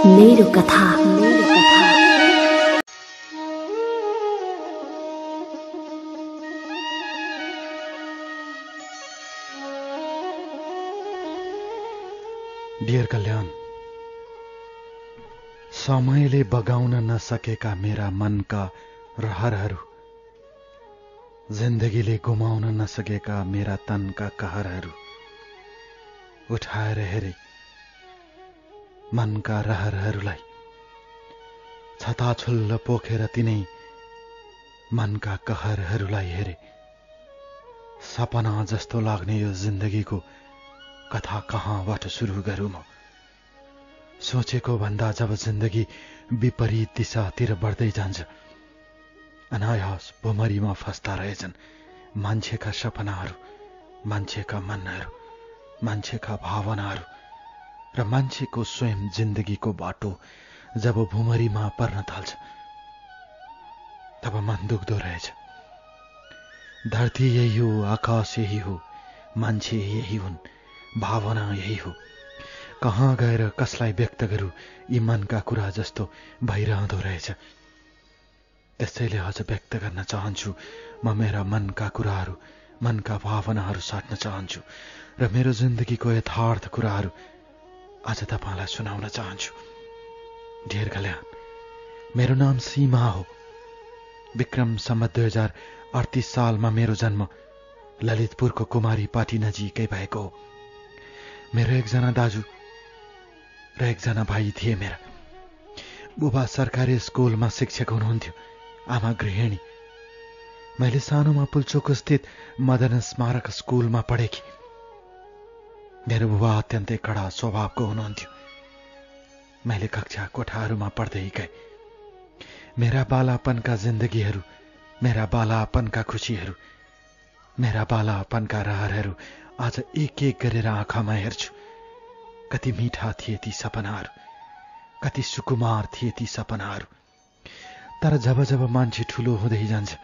मेरो कथा। डियर कल्याण, समयले बगाउन नसकेका मेरा मनका रहरहरू, जिन्दगीले गुमाउन नसकेका मेरा तनका कहरहरू उठाएर हेरे मनका रहरहरूलाई, छताछुल्ल पोखेर तिनै मनका कहरहरूलाई हेरे। सपना जस्तो लाग्ने यो जिन्दगीको कथा कहाँबाट सुरु गरौँ म? सोचेको भन्दा जब जिन्दगी विपरीत दिशातिर बढ्दै जान्छ, अनायास भुमरीमा फस्दा रहेछन् मान्छेका सपनाहरू, मान्छेका मनहरू, मान्छेका भावनाहरू र मान्छेको स्वयं जिन्दगीको बाटो जब भुमरीमा पर्न थाल्छ, तब मन दुख्दो रहेछ। धरती यही हो, आकाश यही हो, मान्छे यही हुन्, भावना यही हो। कहाँ गएर कसलाई व्यक्त गरू, यी मनका कुरा जस्तो भइरहँदो रहेछ। त्यसैले आज व्यक्त गर्न चाहन्छु म मेरा मनका कुराहरू, मनका भावनाहरू साट्न चाहन्छु र मेरो जिन्दगीको यथार्थ कुराहरू आज तपाईलाई सुनाउन चाहन्छु। डियर कल्याण, मेरो नाम सीमा हो। विक्रम सम्वत 2038 सालमा मेरो जन्म ललितपुरको कुमारी पाटी नजिकै भएको हो। मेरो एकजना दाजु र एकजना भाइ थिए। मेरा बुबा सरकारी स्कुलमा शिक्षक हुनुहुन्थ्यो, आमा गृहिणी। मैले सानोमा पुल्चोक स्थित मदन स्मारक स्कुलमा पढेकी। मेरो बुबा अत्यन्तै कडा स्वभावको हुनुहुन्थ्यो। मैले कक्षा कोठाहरूमा पढ्दै गए। मेरा बालापनका जिन्दगीहरू, मेरा बालापनका खुसीहरू, मेरा बालापनका रहरहरू आज एक एक गरेर आँखामा हेर्छु। कति मीठा थिए ती सपनाहरू, कति सुकुमार थिए ती सपनाहरू। तर जब जब मान्छे ठुलो हुँदै जान्छ,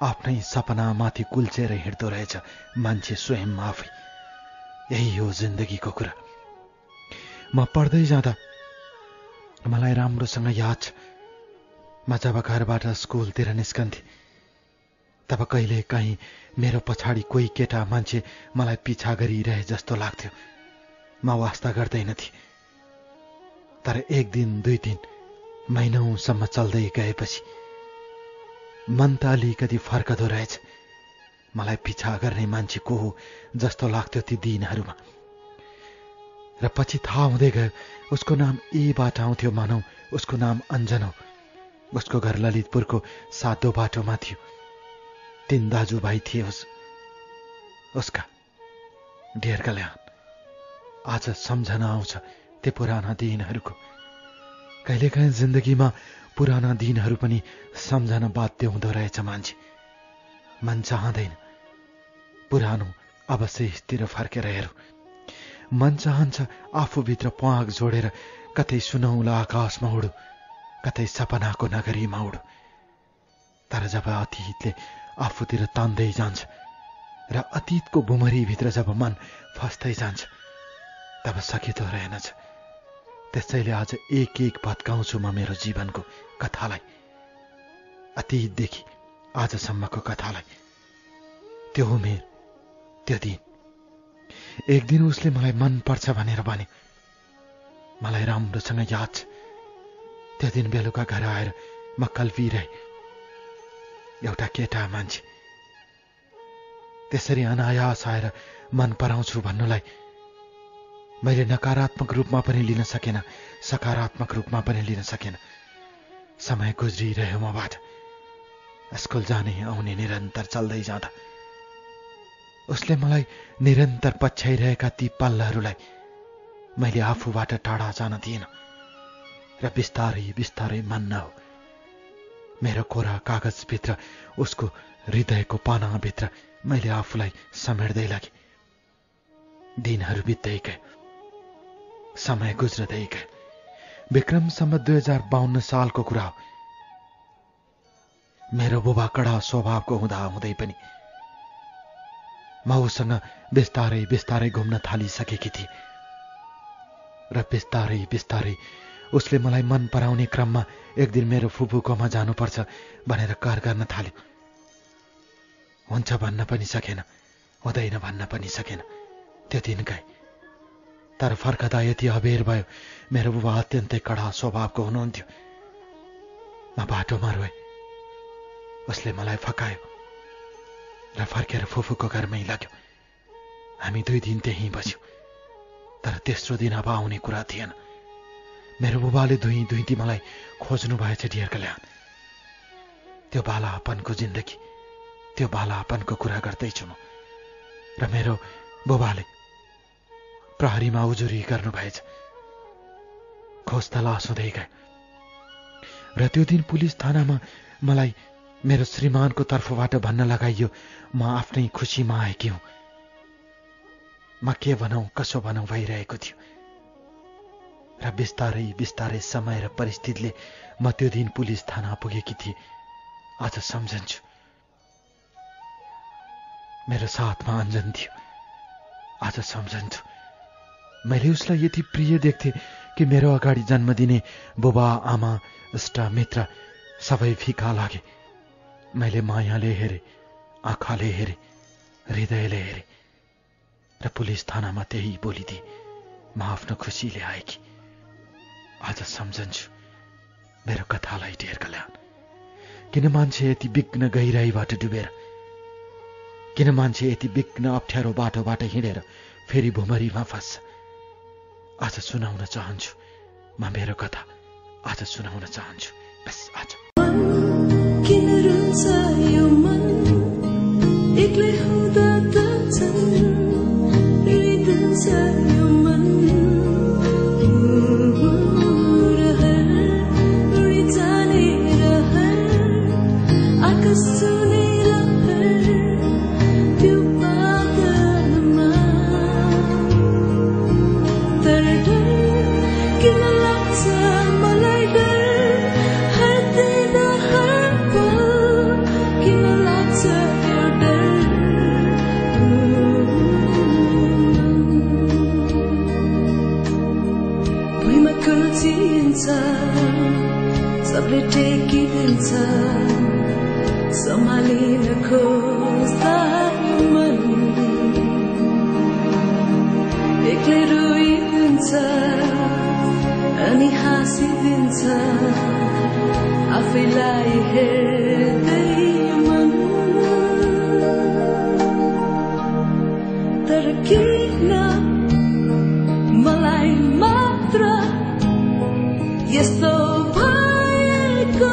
आफ्नै सपनामाथि कुल्चेर हिँड्दो रहेछ मान्छे स्वयं आफै। यही हो जिन्दगीको कुरा। म पढ्दै जाँदा मलाई राम्रोसँग याद छ, म जब घरबाट स्कुलतिर निस्कन्थे, तब कहिले काहीँ मेरो पछाडि कोही केटा मान्छे मलाई पिछा गरिरहे जस्तो लाग्थ्यो। म वास्ता गर्दैनथे। तर एक दिन, दुई दिन, महिनौसम्म चल्दै गएपछि मन त अलिकति फर्कदो रहेछ। मलाई पिछा गर्ने मान्छे को हो जस्तो लाग्थ्यो ती दिनहरूमा। र पछि थाहा हुँदै गयो उसको नाम एबाट आउँथ्यो। मानौ उसको नाम अञ्जन हो। उसको घर ललितपुरको सातो बाटोमा थियो। 3 दाजुभाइ थिए उसका। डियर कल्याण, आज सम्झना आउँछ त्यो पुराना दिनहरूको। कहिलेकाहीँ जिन्दगीमा पुराना दिनहरू पनि सम्झन बाध्य हुँदो रहेछ मान्छे। मन चाहँदैन पुरानो अवशेषतिर फर्केर हेरौँ। मन चाहन्छ आफूभित्र प्वाँख जोडेर कतै सुनौला आकाशमा उडु, कतै सपनाको नगरीमा उडु। तर जब अतीतले आफूतिर तान्दै जान्छ र अतीतको भुमरीभित्र जब मन फस्दै जान्छ, तब सकिँदो रहेनछ। त्यसैले आज एक एक भत्काउँछु म मेरो जीवनको कथालाई, अतीतदेखि आजसम्मको कथालाई। त्यो उमेर, त्यो दिन। एक दिन उसले मलाई मन पर्छ भनेर भन्यो। मलाई राम्रोसँग याद छ। त्यो दिन बेलुका घर आएर म कल्पिरहे एउटा केटा मान्छे। त्यसरी अनायास आएर मन पराउँछु भन्नुलाई मैले नकारात्मक रूपमा पनि लिन सकेन, सकारात्मक रूपमा पनि लिन सकेन। समय गुज्रिरह्यो मबाट। स्कुल जाने आउने निरन्तर चल्दै जाँदा उसले मलाई निरन्तर पछ्याइरहेका ती पलहरूलाई मैले आफूबाट टाढा जान दिएन र बिस्तारै बिस्तारै मान्न हो मेरो कोरा कागजभित्र, उसको हृदयको पानाभित्र मैले आफूलाई समेट्दै लगे। दिनहरू बित्दै गए, समय गुज्रदै गए। विक्रम सम्वत 2052 सालको कुरा हो। मेरो बुबा कडा स्वभावको हुँदा हुँदै पनि म उसँग बिस्तारै बिस्तारै घुम्न थालिसकेकी थिए र बिस्तारै बिस्तारै उसले मलाई मन पराउने क्रममा एक दिन मेरो फुपूकोमा जानुपर्छ भनेर कर गर्न थाल्यो। हुन्छ भन्न पनि सकेन, हुँदैन भन्न पनि सकेन त्यो दिनकै। तर फर्कदा यति अबेर भयो, मेरो बुबा अत्यन्तै कडा स्वभावको हुनुहुन्थ्यो। म बाटोमा रोए, उसले मलाई फकायो र फर्केर फुपूको घरमै लग्यो। हामी 2 दिन त्यहीँ बस्यौँ। तर तेस्रो दिन अब आउने कुरा थिएन। मेरो बुबाले दुई मलाई खोज्नु भएछ डियर कल्याण। त्यो बालापनको जिन्दगी, त्यो बालापनको कुरा गर्दैछु म। र मेरो बुबाले प्रहरीमा उजुरी गर्नुभएछ। खोज तलास हुँदै गयो र त्यो दिन पुलिस थानामा मलाई मेरो श्रीमानको तर्फबाट भन्न लगाइयो म आफ्नै खुसीमा आएकी हुँ। म के भनौँ कसो भनौँ भइरहेको थियो र बिस्तारै बिस्तारै समय र परिस्थितिले म त्यो दिन पुलिस थाना पुगेकी थिएँ। आज सम्झन्छु मेरो साथमा अन्जन थियो। आज सम्झन्छु मैले उसलाई यति प्रिय देख्थे कि मेरो अगाडि जन्म दिने बुबा आमा इष्ट मित्र सबै फिका लागे। मैले मायाले हेरे, आँखाले हेरे, हृदयले हेरे र पुलिस थानामा त्यही बोलिदिए म आफ्नो खुसीले आएकी। आज सम्झन्छु मेरो कथालाई डियर कल्याण। किन मान्छे यति विघ्न गहिराईबाट डुबेर, किन मान्छे यति विघ्न अप्ठ्यारो बाटोबाट हिँडेर फेरि भुमरीमा फस्छ। आज सुनाउन चाहन्छु म मेरो कथा, आज सुनाउन चाहन्छु। बस आज किन रुन्छ यो मन एक्लै हुँदा त रिन्छ यो मन उडी जाने आकाश सुनेर त्यो बादलमा तर डर किन लाग्छ मलाई डर सबले टेकिदिन्छ सम्हालिन खोज्दा मन एक्लै रोइदिन्छ अनि हाँसिदिन्छ आफैलाई हेर्दै मन। तर किन मलाई मात्र यस्तो भएको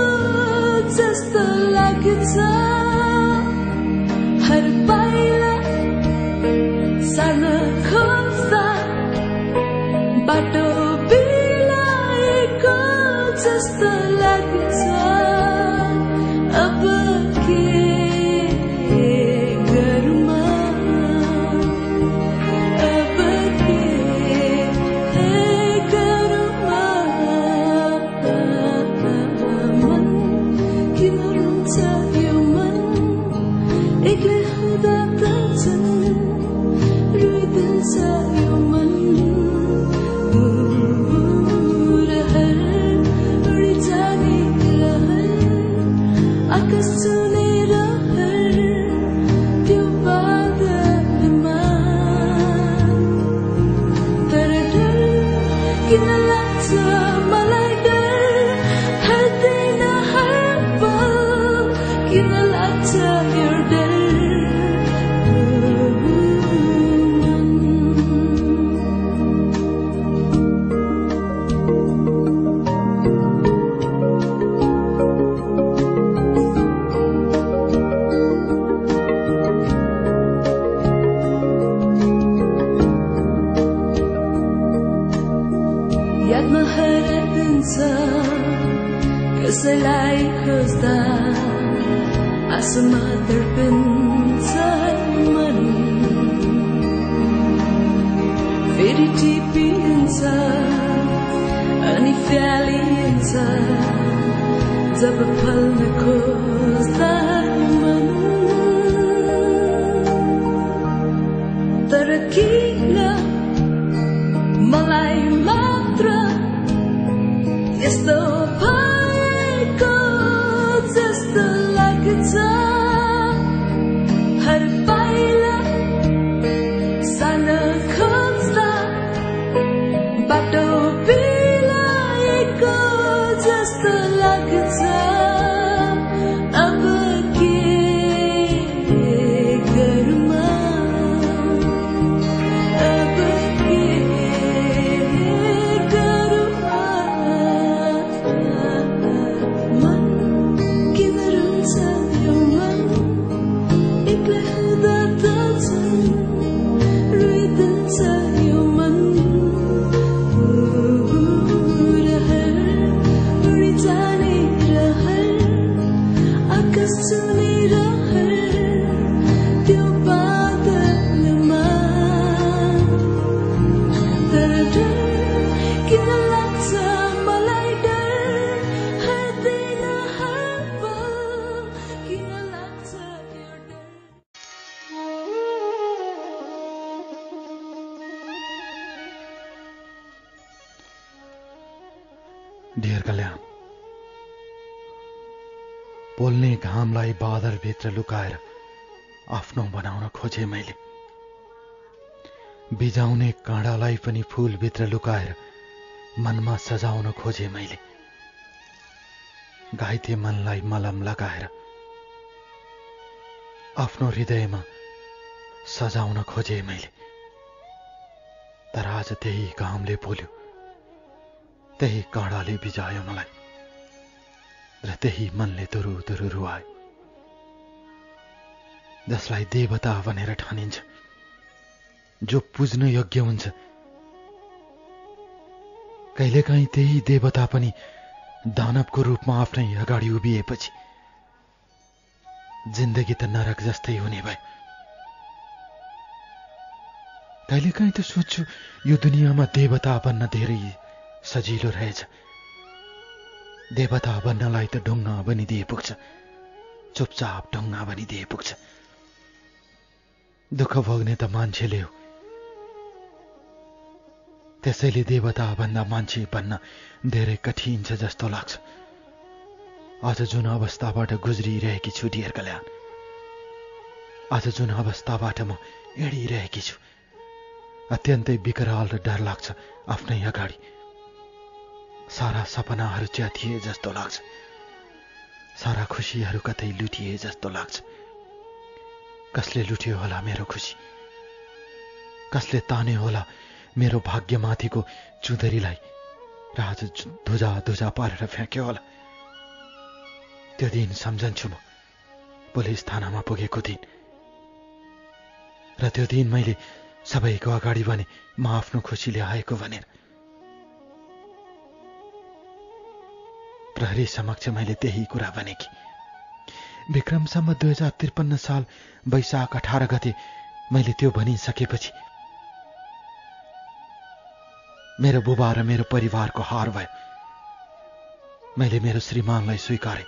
जस्तो लाग्छ। हर पाइला सार्न खोज्दा बाटो बिलाएको जस्तो लाग्छ। अब के गरौँ, अब के एक्लै हुँदा त रोइदिन्छ यो मन उडी जाने आकाश सुनेर त्यो बादलमा तर डर किन लाग्छ मलाई डर हट्दैन हर पल किन लाग्छ यो डर। यादमा हराइदिन्छ कसैलाई खोज्दा आसमा तर्पिन्छ मन फेरि टिपिन्छ अनि फ्यालिन्छ जब फल्न खोज्दा मन। तर किन मलाई मात्र जस्तो लाग्छ अब के गरमा अब के गरमा मन किन रुन्छ यो मन एक्लै हुँदा त झन् रुइदिन्छ यो मन डियर कल्याण, पोल्ने घामलाई बादलभित्र लुकाएर आफ्नो बनाउन खोजे मैले, बिजाउने काँडालाई पनि फूलभित्र लुकाएर मनमा सजाउन खोजे मैले, घाइते मनलाई मलम लगाएर आफ्नो हृदयमा सजाउन खोजे मैले। तर आज त्यही घामले पोल्यो, त्यही काँडाले बिजायो मलाई, र त्यही मनले दुरु दुरु रुवायो। जसलाई देवता भनेर ठानिन्छ, जो पुज्न योग्य हुन्छ, कहिलेकाहीँ त्यही देवता पनि दानवको रूपमा आफ्नै अगाडि उभिएपछि जिन्दगी त नरक जस्तै हुने भयो। कहिलेकाहीँ त सोच्छु यो दुनियाँमा देवता बन्न धेरै सजिलो रहेछ। देवता बन्नलाई त ढुङ्गा बनिदिए पुग्छ, चुपचाप ढुङ्गा बनिदिए पुग्छ। दुःख भोग्ने त मान्छेले हो, त्यसैले देवता भन्दा मान्छे बन्न धेरै कठिन छ जस्तो लाग्छ। आज जुन अवस्थाबाट गुज्रिरहेकी छु डियर कल्याण, आज जुन अवस्थाबाट म हिँडिरहेकी छु, अत्यन्तै विकराल र डर लाग्छ। आफ्नै अगाडि सारा सपनाहरू च्यातिए जस्तो लाग्छ, सारा खुसीहरू कतै लुटिए जस्तो लाग्छ। कसले लुट्यो होला मेरो खुसी, कसले तान्यो होला मेरो भाग्यमाथिको चुँदरीलाई, र आज धुजा धुजा पारेर फ्याँक्यो होला। त्यो दिन सम्झन्छु म पुलिस थानामा पुगेको दिन, र त्यो दिन मैले सबैको अगाडि भने म आफ्नो खुसीले आएको भनेर। प्रहरी समक्ष मैले त्यही कुरा भनेकी। विक्रमसम्म 2053 साल वैशाख 18 गते मैले त्यो भनिसकेपछि मेरो बुबा र मेरो परिवारको हार भयो। मैले मेरो श्रीमानलाई स्वीकारे,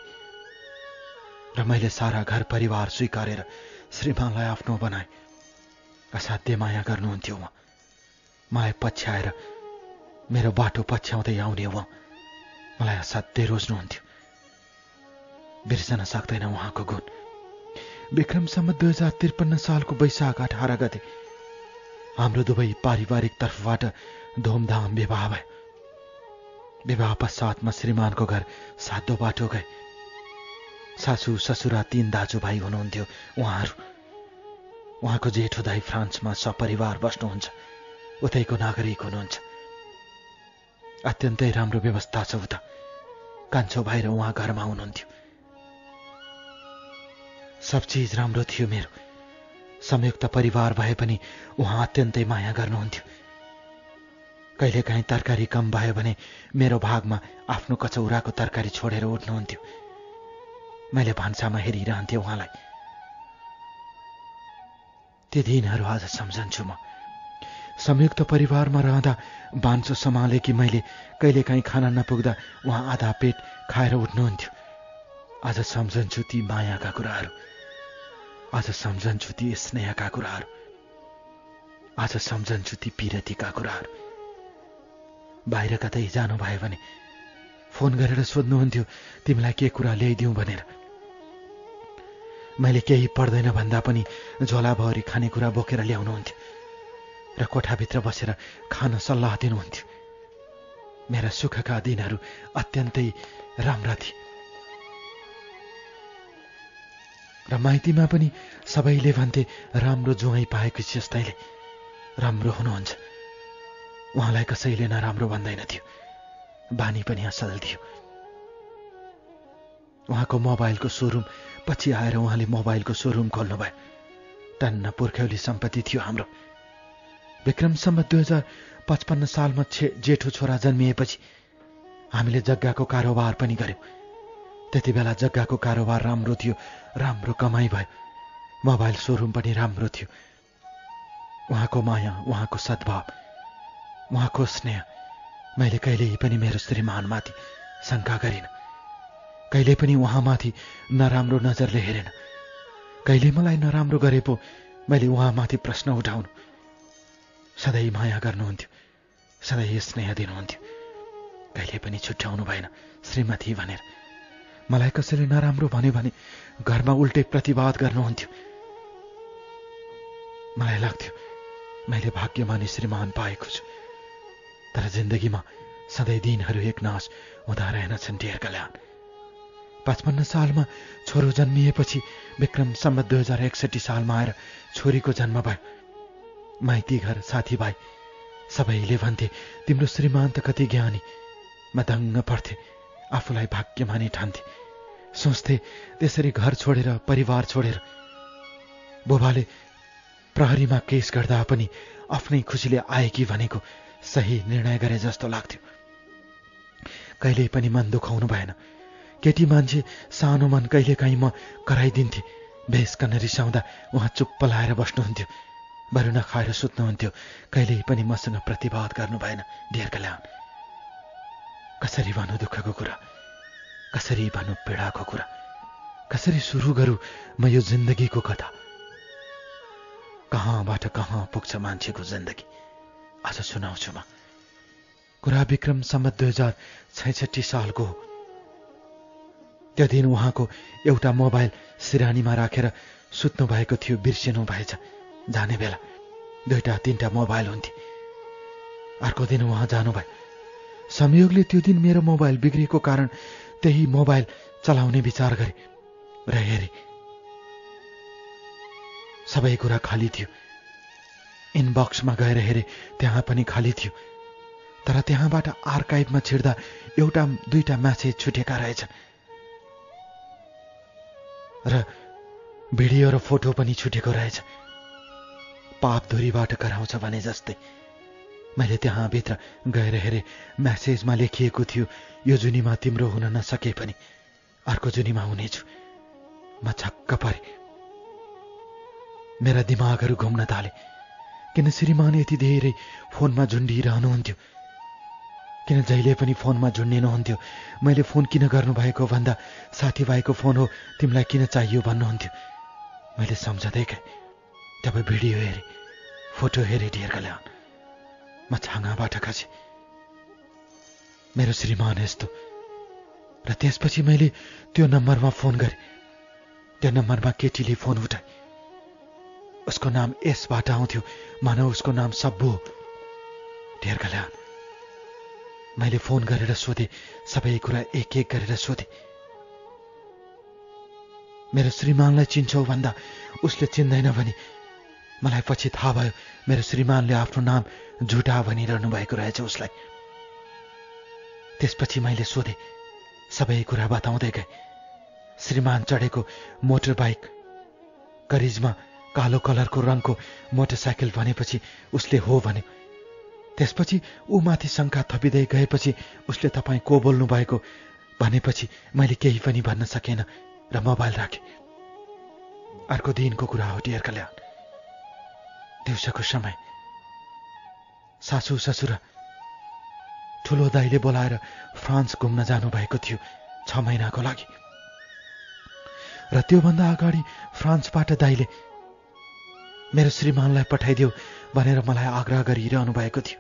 र मैले सारा घर परिवार स्वीकारेर श्रीमानलाई आफ्नो बनाए। असाध्य माया गर्नुहुन्थ्यो उहाँ, मलाई पछ्याएर मेरो बाटो पछ्याउँदै आउने उहाँ मलाई असाध्यै रोज्नुहुन्थ्यो। बिर्सन सक्दैन उहाँको गुण। विक्रमसम्म 2053 सालको वैशाख 18 गते हाम्रो दुवै पारिवारिक तर्फबाट धुमधाम विवाह भयो। विवाह पश्चात म श्रीमानको घर सातो बाटो गए। सासू ससुरा 3 दाजुभाइ हुनुहुन्थ्यो उहाँहरू। उहाँको जेठो दाइ फ्रान्समा सपरिवार बस्नुहुन्छ, उतैको नागरिक हुनुहुन्छ। अत्यन्तै राम्रो व्यवस्था छ उता। कान्छो भाइ र उहाँ घरमा हुनुहुन्थ्यो। सब चीज राम्रो थियो मेरो। संयुक्त परिवार भए पनि उहाँ अत्यन्तै माया गर्नुहुन्थ्यो। कहिलेकाहीँ तरकारी कम भयो भने मेरो भागमा आफ्नो कचौराको तरकारी छोडेर उठ्नुहुन्थ्यो। मैले भान्सामा हेरिरहन्थेँ उहाँलाई। ती दिनहरू आज सम्झन्छु म। संयुक्त परिवारमा रहँदा भान्सो सम्हालेकी मैले कहिलेकाहीँ खाना नपुग्दा उहाँ आधा पेट खाएर उठ्नुहुन्थ्यो। आज सम्झन्छु ती मायाका कुराहरू, आज सम्झन्छु ती स्नेहका कुराहरू, आज सम्झन्छु ती पिरतीका कुराहरू। बाहिर कतै जानुभयो भने फोन गरेर सोध्नुहुन्थ्यो तिमीलाई के कुरा ल्याइदिउँ भनेर। मैले केही पर्दैन भन्दा पनि झोलाभरि खानेकुरा बोकेर ल्याउनुहुन्थ्यो र कोठाभित्र बसेर खान सल्लाह दिनुहुन्थ्यो। मेरा सुखका दिनहरू अत्यन्तै राम्रा थिए र माइतीमा पनि सबैले भन्थे राम्रो जुवाई पाएको जस्तैले राम्रो हुनुहुन्छ। उहाँलाई कसैले नराम्रो भन्दैन थियो, बानी पनि असल थियो। उहाँको मोबाइलको सोरुम पछि आएर उहाँले मोबाइलको सोरुम खोल्नुभयो। टन्न पुर्ख्यौली सम्पत्ति थियो हाम्रो। विक्रमसम्म 2055 सालमा जेठो छोरा जन्मिएपछि हामीले जग्गाको कारोबार पनि गर्यौं। त्यति बेला जग्गाको कारोबार राम्रो थियो, राम्रो कमाई भयो। मोबाइल सोरुम पनि राम्रो थियो। उहाँको माया, उहाँको सद्भाव, उहाँको स्नेह मैले कहिल्यै पनि मेरो श्रीमानमाथि शङ्का गरिन। कहिले पनि उहाँमाथि नराम्रो नजरले हेरेन। कहिले मलाई नराम्रो गरे पो मैले उहाँमाथि प्रश्न उठाउनु। सधैँ माया गर्नुहुन्थ्यो, सधैँ स्नेह दिनुहुन्थ्यो। कहिले पनि छुट्याउनु भएन श्रीमती भनेर। मलाई कसैले नराम्रो भन्यो भने घरमा उल्टै प्रतिवाद गर्नुहुन्थ्यो। मलाई लाग्थ्यो मैले भाग्यमानी श्रीमान पाएको छु। तर जिन्दगीमा सधैँ दिनहरू एकनाश हुँदा रहेनछन् डेर कल्याण। 55 सालमा छोरो जन्मिएपछि विक्रम सम्मत 2061 सालमा आएर छोरीको जन्म भयो। माइती घर, साथीभाइ सबैले भन्थे तिम्रो श्रीमान त कति ज्ञानी। म दङ्ग पर्थे, आफूलाई भाग्यमानी ठान्थे। सोच्थे त्यसरी घर छोडेर, परिवार छोडेर बुबाले प्रहरीमा केस गर्दा पनि आफ्नै खुसीले आएकी भनेको सही निर्णय गरे जस्तो लाग्थ्यो। कहिल्यै पनि मन दुखाउनु भएन। केटी मान्छे सानो मन कहिलेकाहीँ म कराइदिन्थे। भेषकन रिसाउँदा उहाँ चुप्प लाएर बस्नुहुन्थ्यो, बरु नखाएर सुत्नुहुन्थ्यो। कहिल्यै पनि मसँग प्रतिवाद गर्नु भएन डेर कल्याण। कसरी भन्नु दुःखको कुरा, कसरी भन्नु पीडाको कुरा, कसरी सुरु गरौँ म यो जिन्दगीको कथा। कहाँबाट कहाँ पुग्छ मान्छेको जिन्दगी, आज सुनाउँछु म। कुरा विक्रम सम्मत 2066 सालको हो। त्यो दिन उहाँको एउटा मोबाइल सिरानीमा राखेर सुत्नु भएको थियो, बिर्सिनु भएछ। जाने बेला 2-3टा मोबाइल हुन्थे। अर्को दिन उहाँ जानुभयो। संयोगले त्यो दिन मेरो मोबाइल बिग्रिएको कारण त्यही मोबाइल चलाउने विचार गरे र हेरे। सबै कुरा खाली थियो। इनबक्समा गएर हेरे, त्यहाँ पनि खाली थियो। तर त्यहाँबाट आर्काइभमा छिर्दा 1-2टा म्यासेज छुटेका रहेछन् र भिडियो र फोटो पनि छुटेको रहेछ। पाप धुरीबाट कराउँछ भने जस्तै। मैले त्यहाँ भित्र गएर हेरे, म्यासेजमा लेखिएको थियो यो जुनीमा तिम्रो हुन नसके पनि अर्को जुनीमा हुनेछु। म छक्क परे। मेरा दिमागहरू घुम्न थाले। किन श्रीमान यति धेरै फोनमा झुन्डिरहनुहुन्थ्यो? किन जहिले पनि फोनमा झुन्डिनुहुन्थ्यो? मैले फोन किन गर्नुभएको भन्दा साथीभाइको फोन हो, तिमीलाई किन चाहियो भन्नुहुन्थ्यो। मैले सम्झँदै गएँ। तब भिडियो हेरेँ, फोटो हेरेँ डेर कल्याण। म छाँगाबाट खसेँ। मेरो श्रीमान यस्तो। र त्यसपछि मैले त्यो नम्बरमा फोन गरेँ। त्यो नम्बरमा केटीले फोन उठाए। उसको नाम एसबाट आउँथ्यो, मानव उसको नाम सब्बु हो। डेर कल्याण। मैले फोन गरेर सोधेँ, सबै कुरा एक एक गरेर सोधेँ। मेरो श्रीमानलाई चिन्छौ भन्दा उसले चिन्दैन भने मलाई पछि थाहा भयो मेरो श्रीमानले आफ्नो नाम झुटा भनिरहनु भएको रहेछ उसलाई। त्यसपछि मैले सोधेँ, सबै कुरा बताउँदै गएँ। श्रीमान चढेको मोटर बाइक करिजमा कालो कलरको रङको मोटरसाइकल भनेपछि उसले हो भन्यो। त्यसपछि ऊ माथि शङ्का थपिँदै गएपछि उसले तपाईँ को बोल्नु भएको भनेपछि मैले केही पनि भन्न सकेन र मोबाइल राखेँ। अर्को दिनको कुरा हो डेर कल्याण। दिउँसोको समय सासू ससुरा ठुलो दाइले बोलाएर फ्रान्स घुम्न जानुभएको थियो 6 महिनाको लागि। र त्योभन्दा अगाडि फ्रान्सबाट दाइले मेरो श्रीमानलाई पठाइदेऊ भनेर मलाई आग्रह गरिरहनु भएको थियो।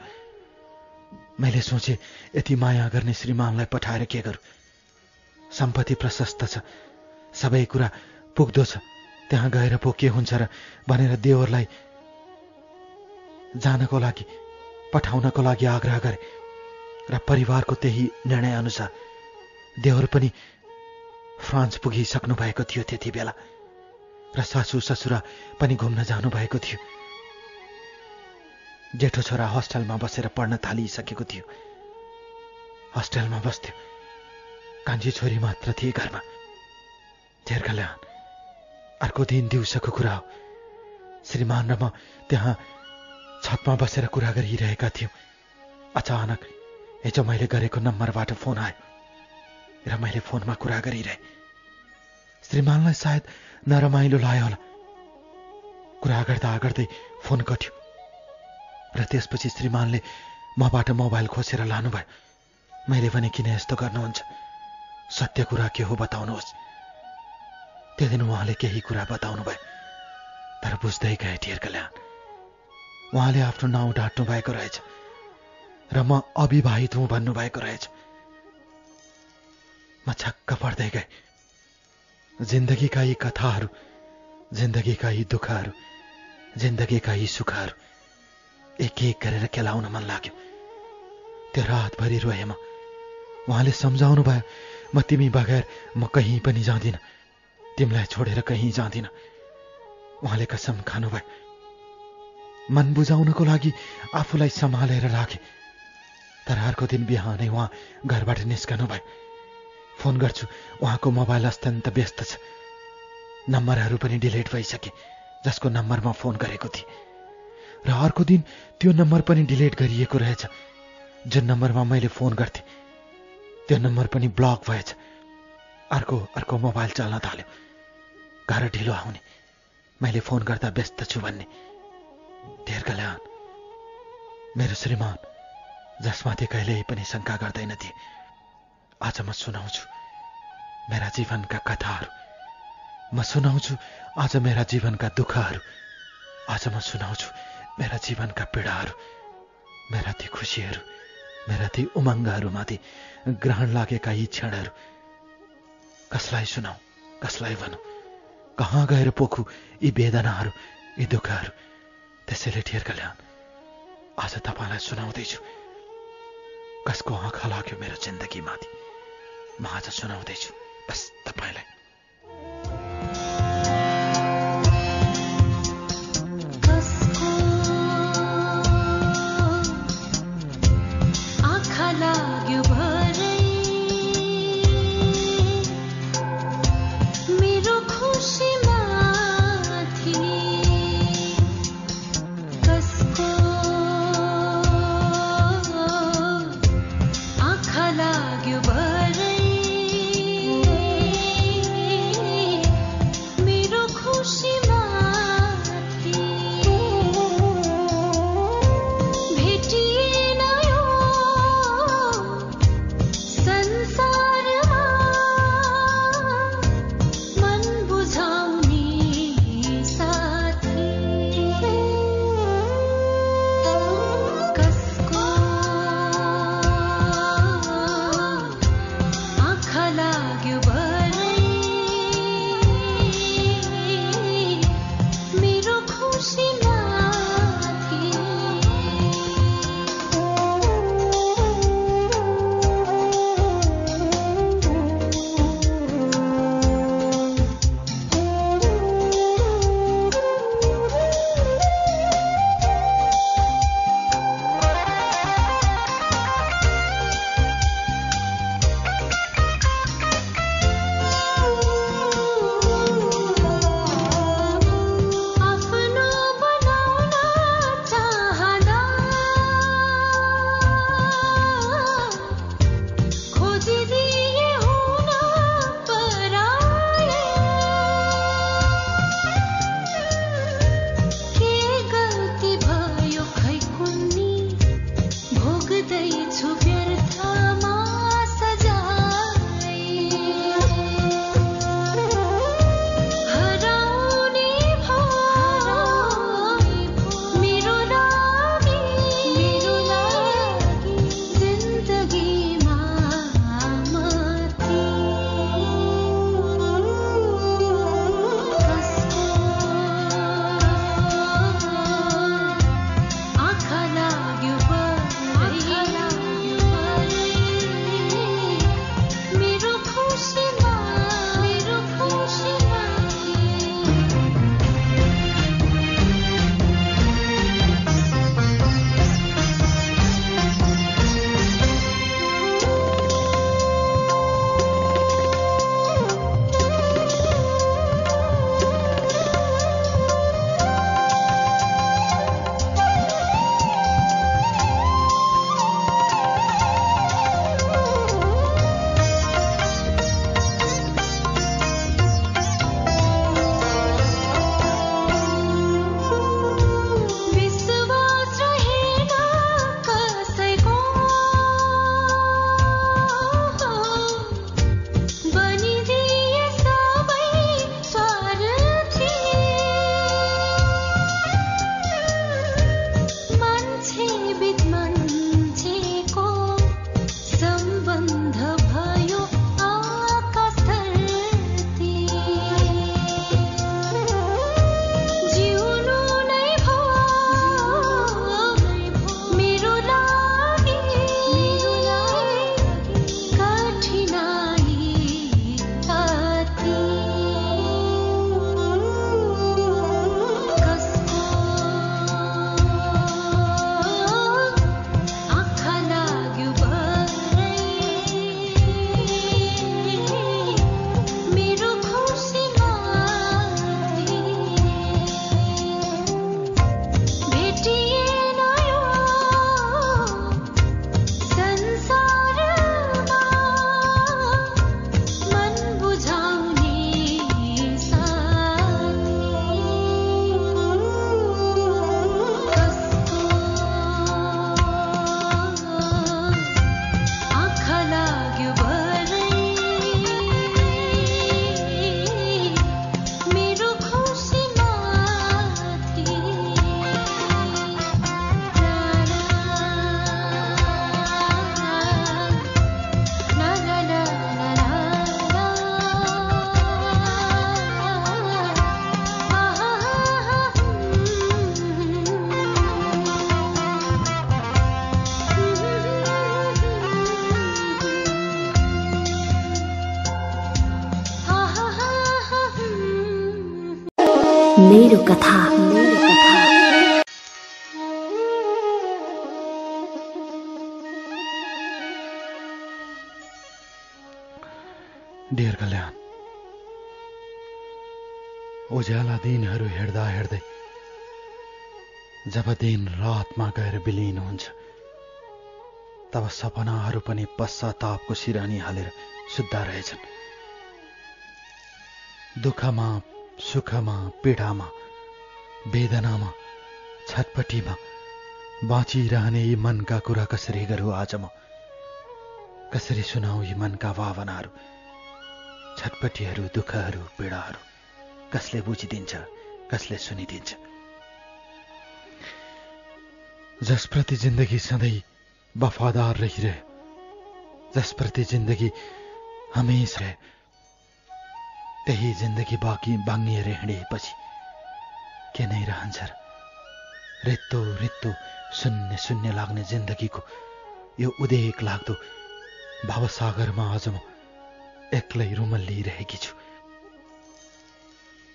मैले सोचे यति माया गर्ने श्रीमानलाई पठाएर के गरौँ? सम्पत्ति प्रशस्त छ, सबै कुरा पुग्दो छ, त्यहाँ गएर पो के हुन्छ र भनेर देवरलाई जानको लागि पठाउनको लागि आग्रह गरे। र परिवारको त्यही निर्णय अनुसार देवर पनि फ्रान्स पुगिसक्नु भएको थियो त्यति बेला र सासू ससुरा पनि घुम्न जानु भएको थियो। जेठो छोरा हस्टेलमा बसेर पढ्न थालिसकेको थियो। हस्टेलमा बस्थ्यो। कान्छी छोरी मात्र थिए घरमा। धेर कल्याण। अर्को दिन दिउँसोको कुरा हो। श्रीमान र म त्यहाँ छतमा बसेर कुरा गरिरहेका थियौँ। अचानक हिजो मैले गरेको नम्बरबाट फोन आयो र मैले फोनमा कुरा गरिरहेँ। श्रीमानलाई सायद नरमाइलो लाग्यो होला। कुरा गर्दा गर्दै फोन कट्यो र त्यसपछि श्रीमानले मबाट मोबाइल खोसेर लानुभयो। मैले भने किन यस्तो गर्नुहुन्छ? सत्य कुरा के हो बताउनुहोस्। त्यो दिन उहाँले केही कुरा बताउनु भयो, तर बुझ्दै गए डियर कल्याण। उहाँले आफ्नो नाउँ डाँट्नु भएको रहेछ र म अविवाहित हुँ भन्नुभएको रहेछ। म छक्क पर्दै गए। जिन्दगीका यी कथाहरू, जिन्दगीका यी दुःखहरू, जिन्दगीका यी सुखहरू एक एक गरेर केलाउन मन लाग्यो। त्यो रातभरि रोएँ म। उहाँले सम्झाउनु भयो, म तिमी बगैर म कहीँ पनि जाँदिन, तिमीलाई छोडेर कहीँ जाँदिन। उहाँले कसम खानुभयो। मन बुझाउनको लागि आफूलाई सम्हालेर राखे। तर अर्को दिन बिहानै उहाँ घरबाट निस्कनु भयो। फोन गर्छु, उहाँको मोबाइल अत्यन्त व्यस्त छ। नम्बरहरू पनि डिलिट भइसके जसको नम्बरमा फोन गरेको थिएँ। र अर्को दिन त्यो नम्बर पनि डिलिट गरिएको रहेछ। जुन नम्बरमा मैले फोन गर्थेँ त्यो नम्बर पनि ब्लक भएछ। अर्को मोबाइल चल्न थाल्यो। घर ढिलो आउने, मैले फोन गर्दा व्यस्त छु भन्ने। धेर कल्याण। मेरो श्रीमान जसमाथि कहिल्यै पनि शङ्का गर्दैनथे, आज म सुनाउँछु मेरा जीवनका कथाहरू। म सुनाउँछु आज मेरा जीवनका दुःखहरू। आज म सुनाउँछु मेरा जीवनका पीडाहरू, मेरा ती खुसीहरू, मेरा ती उमङ्गहरूमाथि ग्रहण लागेका यी क्षणहरू। कसलाई सुनाऊ, कसलाई भनौँ, कहाँ गएर पोखु यी वेदनाहरू, यी दुःखहरू। त्यसैले डियर कल्याण, आज तपाईँलाई सुनाउँदैछु कसको आँखा लाग्यो मेरो जिन्दगीमाथि। म आज सुनाउँदैछु बस तपाईँलाई। मेरो कथा। डियर कल्याण, उज्याला दिनहरू हेर्दा हेर्दै जब दिन रातमा गएर विलीन हुन्छ तब सपनाहरू पनि पश्चातापको सिरानी हालेर सुत्दा रहेछन्। दुःखमा, सुखमा, पीडामा, वेदनामा, छटपटीमा बाँचिरहने यी मनका कुरा कसरी गरौँ आज म? कसरी सुनाऊ यी मनका भावनाहरू, छटपटीहरू, दुःखहरू, पीडाहरू? कसले बुझिदिन्छ, कसले सुनिदिन्छ? जसप्रति जिन्दगी सधैँ वफादार रहिरह्यो, जसप्रति जिन्दगी हमेशा त्यही जिन्दगी बाँकी बाङ्गिएर हिँडेपछि के नै रहन्छ र? रित्तो रित्तो शून्य शून्य लाग्ने जिन्दगीको यो उदेक लाग्दो भावसागरमा आज म एक्लै रुमल्लिरहेकी छु।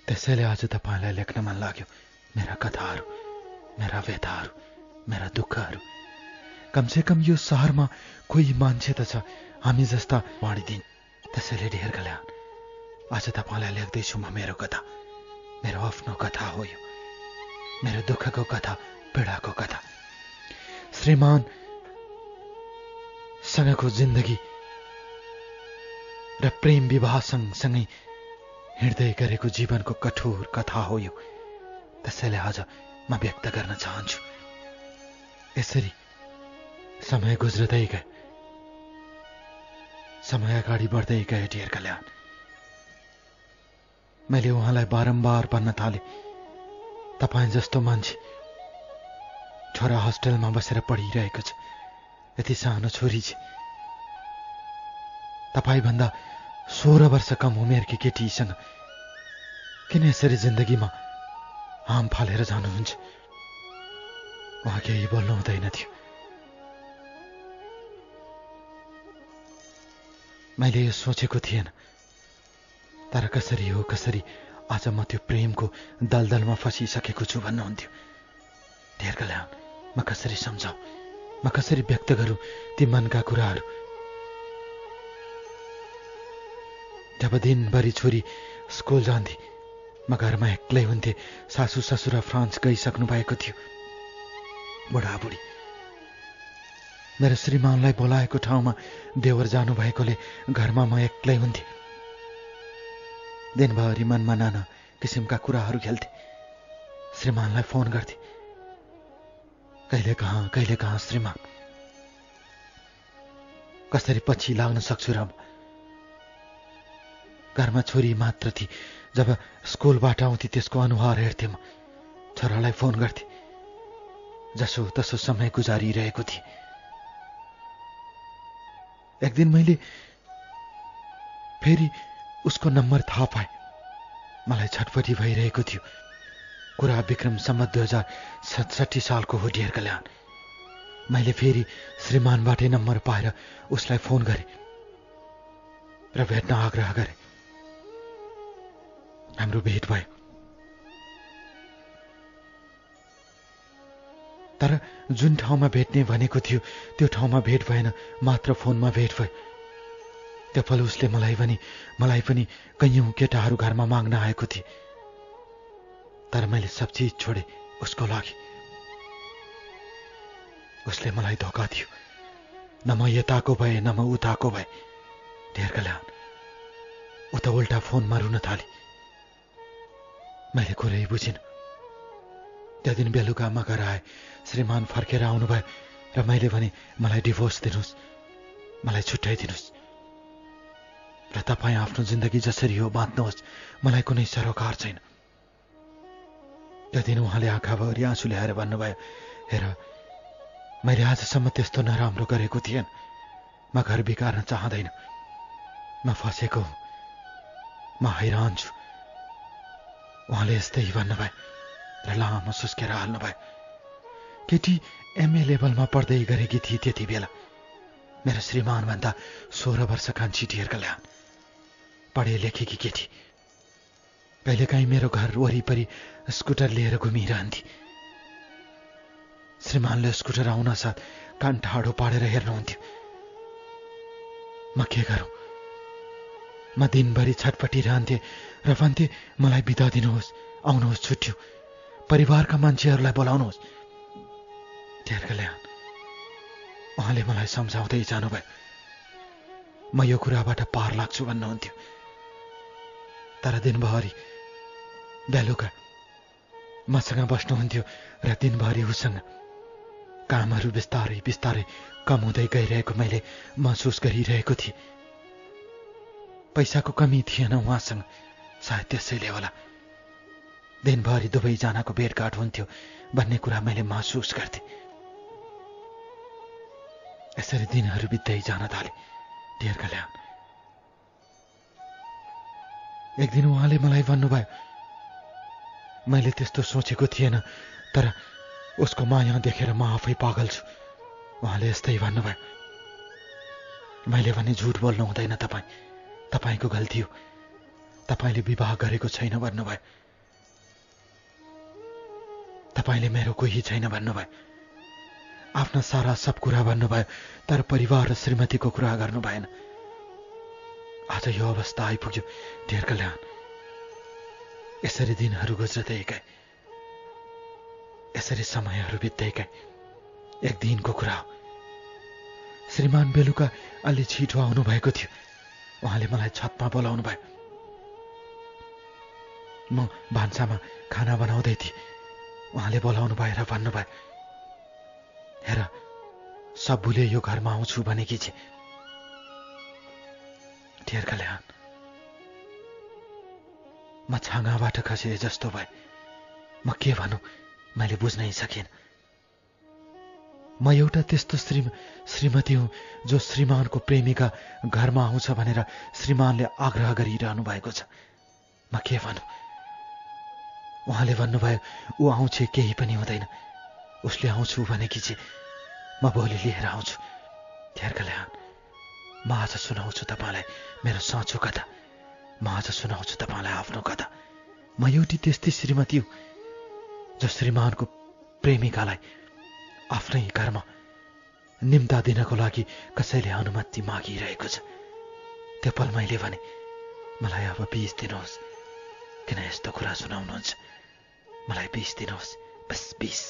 त्यसैले आज तपाईँलाई लेख्न मन लाग्यो मेरा कथाहरू, मेरा व्यथाहरू, मेरा दुःखहरू। कमसेकम यो सहरमा कोही मान्छे त छ हामी जस्ता बाँडिदिन्। त्यसैले डियर कल्याण, आज तपाईँलाई लेख्दैछु म मेरो कथा, मेरो आफ्नो कथा हो यो, मेरो दुःखको कथा, पीडाको कथा। श्रीमान सँगको जिन्दगी र प्रेम विवाह सँगसँगै हिँड्दै गरेको जीवनको कठोर कथा हो यो। त्यसैले आज म व्यक्त गर्न चाहन्छु। यसरी समय गुज्रदै गए, समय अगाडि बढ्दै गए डियर कल्याण। मैले उहाँलाई बारम्बार भन्न थाले, तपाईँ जस्तो मान्छे छोरा होस्टेलमा बसेर पढिरहेको छ, यति सानो छोरी छ, तपाईँभन्दा 16 वर्ष कम उमेरकी केटीसँग किन यसरी जिन्दगीमा हाम फालेर जानुहुन्छ? उहाँ केही बोल्नु हुँदैन थियो। मैले यो सोचेको थिएन, तर कसरी हो कसरी आज म त्यो प्रेमको दलदलमा फसिसकेको छु भन्नुहुन्थ्यो। डियर कल्याण, म कसरी सम्झाऊ, म कसरी व्यक्त गरौँ ती मनका कुराहरू? जब दिनभरि छोरी स्कुल जान्थे म घरमा एक्लै हुन्थे। सासू ससुरा फ्रान्स गइसक्नु भएको थियो। बुढाबुढी मेरो श्रीमानलाई बोलाएको ठाउँमा देवर जानुभएकोले घरमा म एक्लै हुन्थे। दिनभरि मनमा नाना किसिमका कुराहरू खेल्थे। श्रीमानलाई फोन गर्थे, कहिले कहाँ श्रीमान, कसरी पछि लाग्न सक्छु र? घरमा छोरी मात्र थिए। जब स्कुलबाट आउँथे त्यसको अनुहार हेर्थे म। छोरालाई फोन गर्थे, जसो तसो समय गुजारिरहेको थिए। एक दिन मैले फेरि उसको नम्बर थाहा पाएँ। मलाई छटपटी भइरहेको थियो। कुरा विक्रम सम्मत 2067 सालको हो डियर कल्याण। मैले फेरि श्रीमानबाटै नम्बर पाएर उसलाई फोन गरेँ र भेट्न आग्रह गरेँ। हाम्रो भेट भयो, तर जुन ठाउँमा भेट्ने भनेको थियो त्यो ठाउँमा भेट भएन, मात्र फोनमा भेट भयो। त्यो पल उसले मलाई पनि कैयौं केटाहरू घरमा माग्न आएको थिए, तर मैले सब चिज छोडे उसको लागि। उसले मलाई धोका दियो। न म यताको भए न म उताको भए डियर कल्याण। उ त उल्टा फोनमा रुन थाले। मैले कुरै बुझिन। त्यो दिन बेलुका म घर आएँ। श्रीमान फर्केर आउनुभयो र मैले भने मलाई डिभोर्स दिनुहोस्, मलाई छुट्याइदिनुहोस् र तपाईँ आफ्नो जिन्दगी जसरी हो बाँच्नुहोस्, मलाई कुनै सरोकार छैन। त्यो दिन उहाँले आँखाभरि आँसु ल्याएर भन्नुभयो, हेर मैले आजसम्म त्यस्तो नराम्रो गरेको थिएन। म घर बिगार्न चाहँदैन। म फसेको हुँ, म हैरान छु। उहाँले यस्तै भन्नुभयो र लामो सुस्केर हाल्नुभयो। केटी एमए लेभलमा पढ्दै गरेकी थिए त्यति बेला। मेरो श्रीमान भन्दा 16 वर्ष कान्छी डियर कल्याण। पढे लेखेकी केटी। कहिलेकाहीँ मेरो घर वरिपरि स्कुटर लिएर घुमिरहन्थे। श्रीमानले स्कुटर आउन साथ कान ठाडो पारेर हेर्नुहुन्थ्यो। म के गरौँ? म दिनभरि छटपटिरहन्थे र भन्थे मलाई बिदा दिनुहोस्, आउनुहोस्, छुट्यो, परिवारका मान्छेहरूलाई बोलाउनुहोस्। धेर कल्याण उहाँले मलाई सम्झाउँदै जानुभयो। म यो कुराबाट पार लाग्छु भन्नुहुन्थ्यो। तर दिनभरि बेलुका मसँग बस्नुहुन्थ्यो र दिनभरि उसँग कामहरू बिस्तारै बिस्तारै कम हुँदै गइरहेको मैले महसुस गरिरहेको थिएँ। पैसाको कमी थिएन उहाँसँग, सायद त्यसैले होला दिनभरि दुवैजनाको भेटघाट हुन्थ्यो भन्ने कुरा मैले महसुस गर्थेँ। यसरी दिनहरू बित्दै जान थाले। धेर कल्याण एक दिन उहाँले मलाई भन्नुभयो, मैले त्यस्तो सोचेको थिएन, तर उसको माया देखेर म आफै पागल छु। उहाँले यस्तै भन्नुभयो। मैले भने झुट बोल्नु हुँदैन, तपाईँको गल्ती हो, तपाईँले विवाह गरेको छैन भन्नुभयो। तपाईँले मेरो कोही छैन भन्नुभयो। आफ्ना सारा सब कुरा भन्नुभयो, तर परिवार र श्रीमतीको कुरा गर्नु भएन। आज यो अवस्था आइपुग्यो। धेर कल्याण यसरी दिनहरू गुज्रदै गए, यसरी समयहरू बित्दै गए। एक दिनको कुरा हो, श्रीमान बेलुका अलि छिटो आउनु भएको थियो। उहाँले मलाई छतमा बोलाउनु भयो। म भान्सामा खाना बनाउँदै थिएँ। उहाँले बोलाउनु भएर भन्नुभयो, हेर सब्बुले यो घरमा आउँछु भनेकी छे। धेर कल्याण म छाँगाबाट खसे जस्तो भए। म के भनौँ मैले बुझ्नै सकेन। म एउटा त्यस्तो श्रीमती हुँ जो श्रीमानको प्रेमिका घरमा आउँछ भनेर श्रीमानले आग्रह गरिरहनु भएको छ। म के भनौँ? उहाँले भन्नुभयो, ऊ आउँछ केही पनि हुँदैन, उसले आउँछु भनेकी छे, म भोलि लिएर आउँछु। धेर कल्याण म आज सुनाउँछु तपाईँलाई मेरो साँचो कथा। म आज सुनाउँछु तपाईँलाई आफ्नो कथा। म एउटी त्यस्तै श्रीमती हुँ जो श्रीमानको प्रेमिकालाई आफ्नै घरमा निम्ता दिनको लागि कसैले अनुमति मागिरहेको छ। त्यो पल मैले भने, मलाई अब 20 दिनुहोस्, किन यस्तो कुरा सुनाउनुहुन्छ? मलाई 20 दिनुहोस्, बस 20।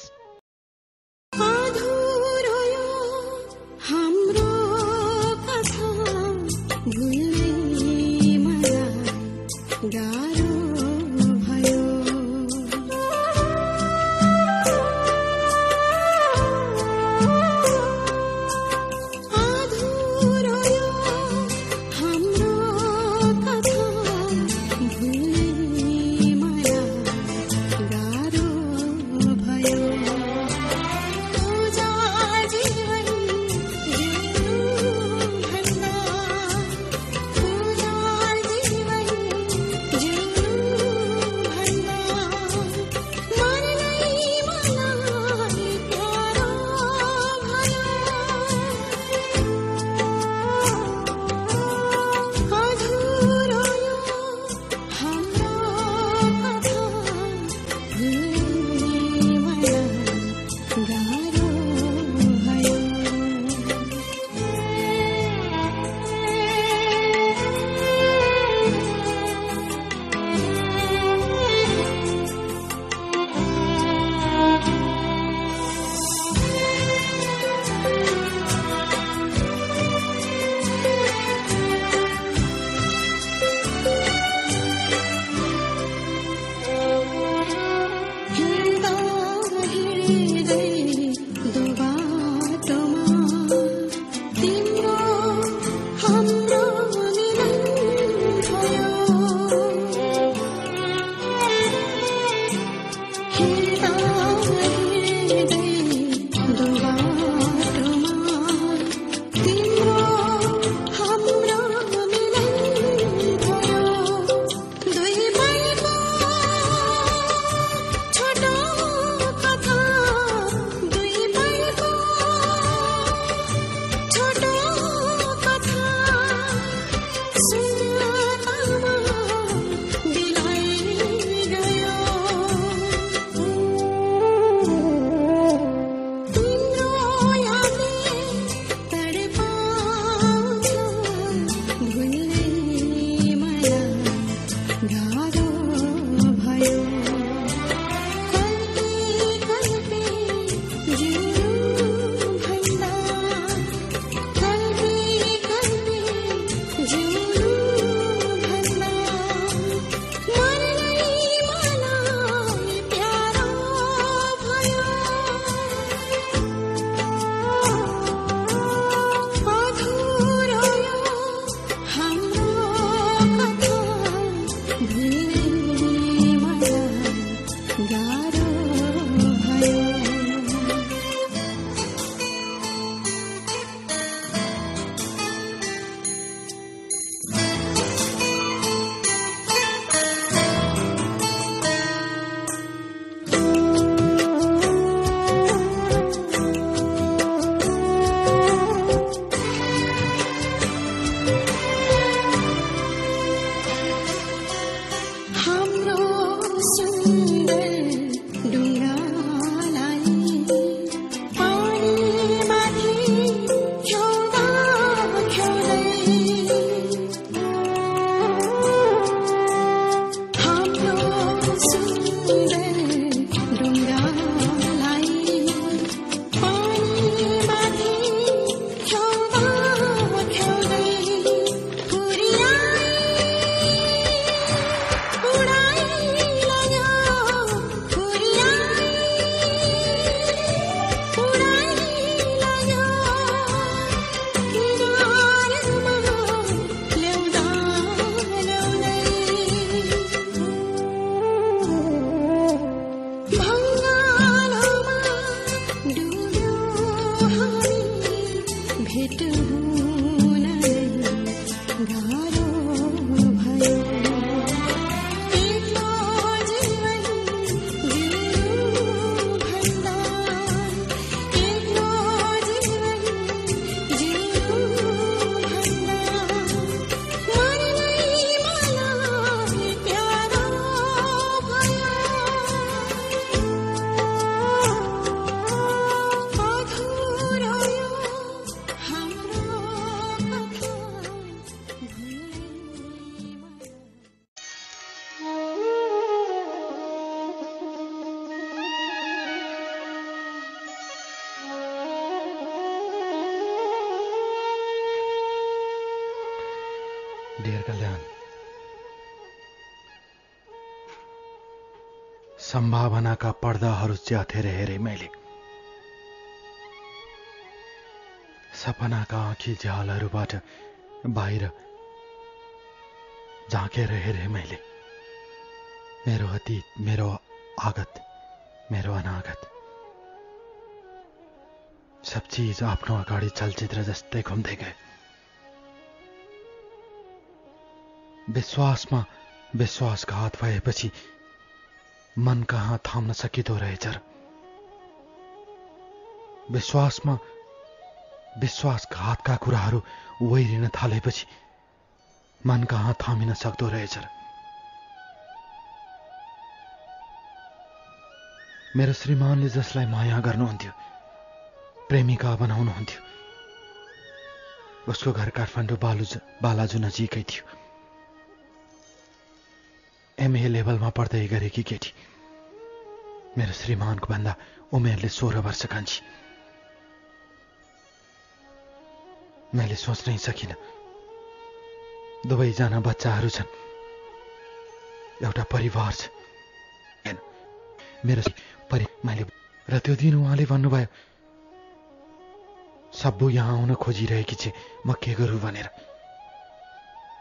डियर कल्याण, सम्भावनाका पर्दाहरू च्यातेर हेरे मैले, सपनाका आँखी झ्यालहरूबाट बाहिर झाँकेर हेरे मैले। मेरो अतीत, मेरो आगत, मेरो अनागत, सब चीज आफ्नो अगाडि चलचित्र जस्तै घुम्दै गए। विश्वासमा विश्वासघात भएपछि मन कहाँ थाम्न सकिँदो रहेछ र? विश्वासमा विश्वासघातका कुराहरू वहिरिन थालेपछि मन कहाँ थामिन सक्दो रहेछ र? मेरो श्रीमानले जसलाई माया गर्नुहुन्थ्यो, प्रेमिका बनाउनुहुन्थ्यो, उसको घर काठमाडौँ बालाजु नजिकै थियो। एमए लेभलमा पढ्दै गरेकी केटी, मेरो श्रीमानको भन्दा उमेरले 16 वर्ष कान्छी। मैले सोच्नै सकिनँ, दुवैजना बच्चाहरू छन्, एउटा परिवार छ। मेरो मैले र त्यो दिन उहाँले भन्नुभयो, सब्बु यहाँ आउन खोजिरहेकी छे, म के गरौँ भनेर।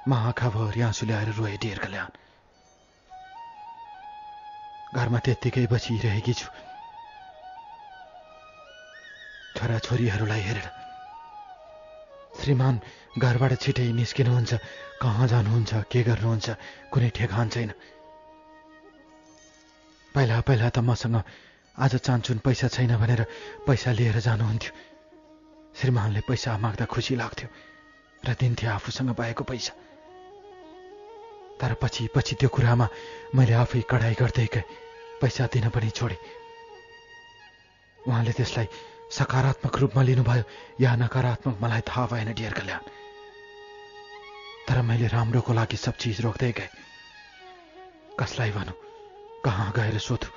म आँखाभरि आँसु ल्याएर रोएँ। डियर कल्याण, घरमा त्यत्तिकै बसिरहेकी छु, छोराछोरीहरूलाई हेरेर। श्रीमान घरबाट छिटै निस्किनुहुन्छ, कहाँ जानुहुन्छ, के गर्नुहुन्छ, कुनै ठेगान छैन। पहिला पहिला त मसँग आज चान्चुन पैसा छैन भनेर पैसा लिएर जानुहुन्थ्यो। श्रीमानले पैसा माग्दा खुसी लाग्थ्यो र दिन्थे आफूसँग भएको पैसा। तर पछि पछि त्यो कुरामा मैले आफै कडाई गर्दै गएँ, पैसा दिन पनि छोडेँ। उहाँले त्यसलाई सकारात्मक रूपमा लिनुभयो या नकारात्मक मलाई थाहा भएन। डियर कल्याण, तर मैले राम्रोको लागि सब चिज रोक्दै गएँ। कसलाई भनौँ, कहाँ गएर सोधु?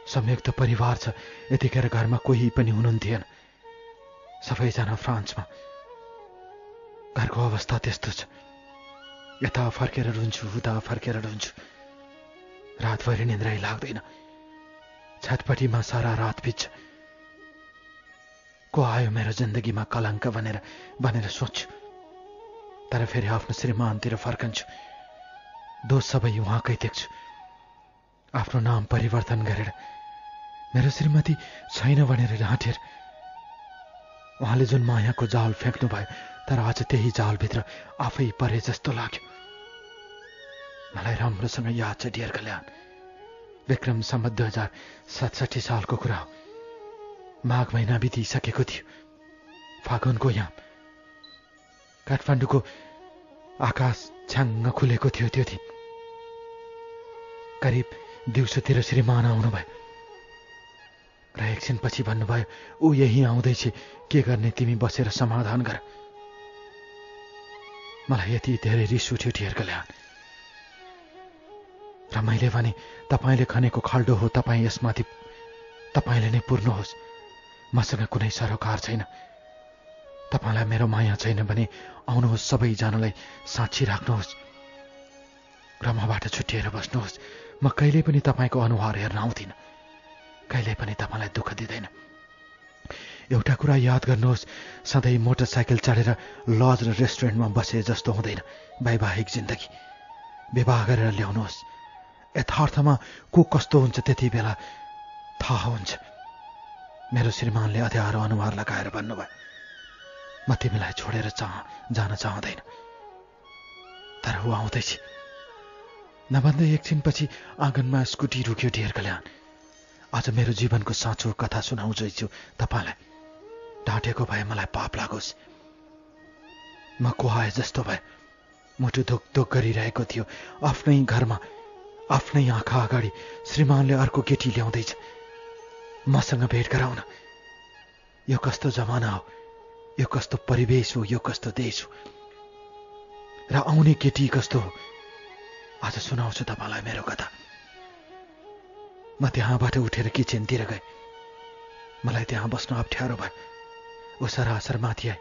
संयुक्त परिवार छ, यतिखेर घरमा कोही पनि हुनुहुन्थेन, सबैजना फ्रान्समा। घरको अवस्था त्यस्तो छ, यता फर्केर रुन्छु, उता फर्केर रुन्छु, रातभरि निन्द्रै लाग्दैन, छटपटीमा सारा रात बित्छ। को आयो मेरो जिन्दगीमा कलङ्क भनेर सोच्छु, तर फेरि आफ्नो श्रीमानतिर फर्कन्छु। दोष सबै उहाँकै देख्छु। आफ्नो नाम परिवर्तन गरेर मेरो श्रीमती छैन भनेर ढाँटेर उहाँले जुन मायाको जाल फ्याँक्नु भयो, तर आज त्यही जालभित्र आफै परे जस्तो लाग्यो। मलाई राम्रोसँग याद छ डियर कल्याण, विक्रम सम्वत 2067 सालको कुरा हो। माघ महिना बितिसकेको थियो, फागुनको याम। काठमाडौँको आकाश छ्याङ्ग खुलेको थियो त्यो दिन। करिब दिउँसोतिर श्रीमान आउनुभयो र एकछिनपछि भन्नुभयो, ऊ यही आउँदैछ, के गर्ने, तिमी बसेर समाधान गर। मलाई यति धेरै रिस उठ्यो डियर कल्याण, र मैले भने, तपाईँले खनेको खाल्डो हो, तपाईँ यसमाथि तपाईँले नै पुर्नुहोस्। मसँग कुनै सरोकार छैन। तपाईँलाई मेरो माया छैन भने आउनुहोस्, सबैजनालाई साक्षी राख्नुहोस् र मबाट छुट्टिएर बस्नुहोस्। म कहिले पनि तपाईँको अनुहार हेर्न आउँदिनँ, कहिले पनि तपाईँलाई दुःख दिँदैन। एउटा कुरा याद गर्नुहोस्, सधैँ मोटरसाइकल चढेर लज र रेस्टुरेन्टमा बसे जस्तो हुँदैन वैवाहिक जिन्दगी। विवाह गरेर ल्याउनुहोस्। यथार्थमा को कस्तो हुन्छ त्यति बेला थाहा हुन्छ। मेरो श्रीमानले अध्यारो अनुहार लगाएर भन्नुभयो, म तिमीलाई छोडेर जान चाहँदैन। तर ऊ आउँदैछ। नभन्दै एकछिनपछि आँगनमा स्कुटी रुक्यो ढेर कल्याण। आज मेरो जीवनको साँचो कथा सुनाउँछु तपाईँलाई। ढाँटेको भए मलाई पाप लागोस्। म कुहाए जस्तो भए, मुटु धोकधोक गरिरहेको थियो। आफ्नै घरमा आफ्नै आँखा अगाडि श्रीमानले अर्को केटी ल्याउँदैछ मसँग भेट गराउन। यो कस्तो जमाना हो, यो कस्तो परिवेश हो, यो कस्तो देश हो, र आउने केटी कस्तो हो। आज सुनाउँछु तपाईँलाई मेरो कथा। म त्यहाँबाट उठेर किचनतिर गएँ। मलाई त्यहाँ बस्नु अप्ठ्यारो भयो। ऊ सरासर माथि आए।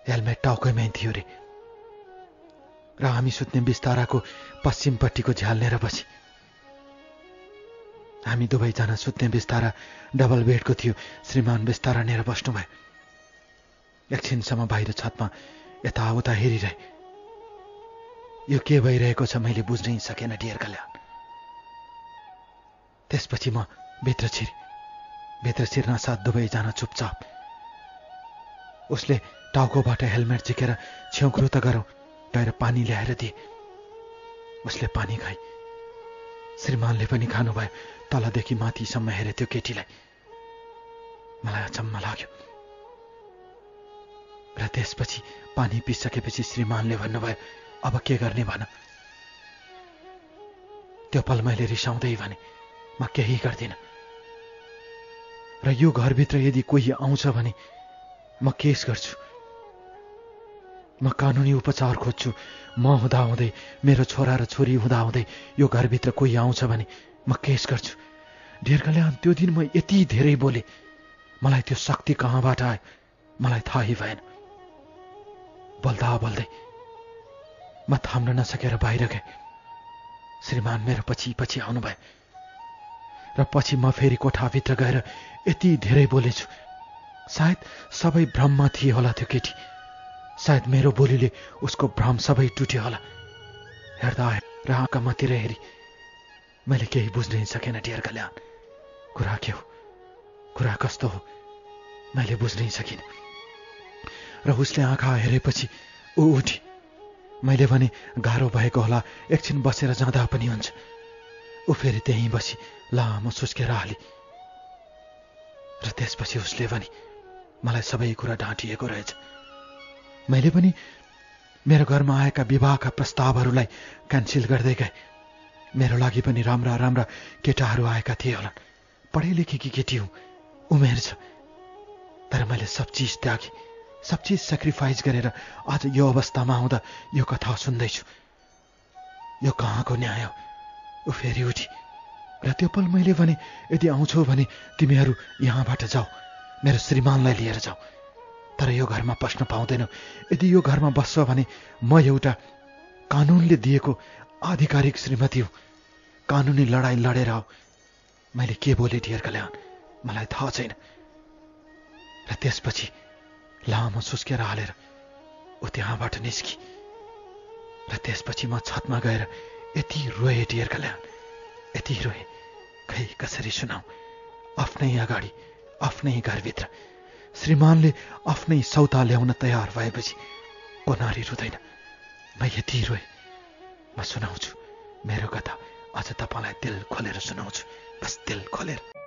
हेलमेट टाउकैमै थियो रे, र हामी सुत्ने बिस्ताराको पश्चिमपट्टिको झ्यालनेर बसी। हामी दुवैजना सुत्ने बिस्तारा डबल बेडको थियो। श्रीमान बिस्तारा नेर बस्नुभयो। एकछिनसम्म बाहिर छतमा यताउता हेरिरहे। यो के भइरहेको छ मैले बुझ्नै सकेन डियर कल्याण। त्यसपछि म भित्र छिर्न साथ दुवैजना चुपचाप। उसले टाउकोबाट हेलमेट झिकेर छेउक्रो त गरौँ गएर पानी ल्याएर दिए। उसले पानी खाए। श्रीमानले पनि खानुभयो। तलदेखि माथिसम्म हेरे त्यो केटीलाई। मलाई अचम्म लाग्यो। र त्यसपछि पानी पिसकेपछि श्रीमानले भन्नुभयो, अब के गर्ने भन। त्यो पल मैले रिसाउँदै भने, म केही गर्दिन, र यो घरभित्र यदि कोही आउँछ भने म केस गर्छु। म कानुनी उपचार खोज्छु। म हुँदाहुँदै, मेरो छोरा र छोरी हुँदाहुँदै यो घरभित्र कोही आउँछ भने म केस गर्छु। ढेर कल्याण, त्यो दिन म यति धेरै बोले। मलाई त्यो शक्ति कहाँबाट आयो मलाई थाहै भएन। बोल्दा बोल्दै म थाम्न नसकेर बाहिर गएँ। श्रीमान मेरो पछि पछि आउनुभयो, र पछि म फेरि कोठाभित्र गएर यति धेरै बोलेछु। सायद सबै भ्रममा थिए होला त्यो केटी। सायद मेरो बोलीले उसको भ्रम सबै टुट्यो होला। हेर्दा र आँखा मतिर हेरी मैले केही बुझ्नै सकेन डियर कल्याण। कुरा के हो, कुरा कस्तो हो मैले बुझ्नै सकिनँ। र उसले आँखा हेरेपछि ऊ उठी। मैले भने गाह्रो भएको होला, एकछिन बसेर जाँदा पनि हुन्छ। ऊ फेरि त्यहीँ बसी लामो सुस्केर हाली। र त्यसपछि उसले भने, मलाई सबै कुरा ढाँटिएको रहेछ। मैले पनि मेरो घरमा आएका विवाहका प्रस्तावहरूलाई क्यान्सिल गर्दै गएँ। मेरो लागि पनि राम्रा राम्रा केटाहरू आएका थिए होलान्। पढे लेखेकी केटी हुँ, उमेर छ। तर मैले सब चिज त्यागेँ, सब चिज सेक्रिफाइस गरेर आज यो अवस्थामा आउँदा यो कथा सुन्दैछु। यो कहाँको न्याय हो। ऊ फेरि उठी। र त्यो पल मैले भने, यदि आउँछौ भने तिमीहरू यहाँबाट जाऊ, मेरो श्रीमानलाई लिएर जाऊ। तर यो घरमा पस्न पाउँदैनौ। यदि यो घरमा बस्छ भने म एउटा कानुनले दिएको आधिकारिक श्रीमती हुँ। कानुनी लडाई लडेर आऊ। मैले के बोले डियर कल्याण मलाई थाहा छैन। र त्यसपछि लामो सुस्केर हालेर ऊ त्यहाँबाट निस्की। र त्यसपछि म छतमा गएर यति रोएँ डियर कल्याण, यति रोएँ, खै कसरी सुनाऊ। आफ्नै अगाडि, आफ्नै घरभित्र श्रीमानले आफ्नै सौता ल्याउन तयार भएपछि को नारी रुँदैन। म यति रोएँ। म सुनाउँछु मेरो कथा। आज तपाईँलाई दिल खोलेर सुनाउँछु, बस दिल खोलेर।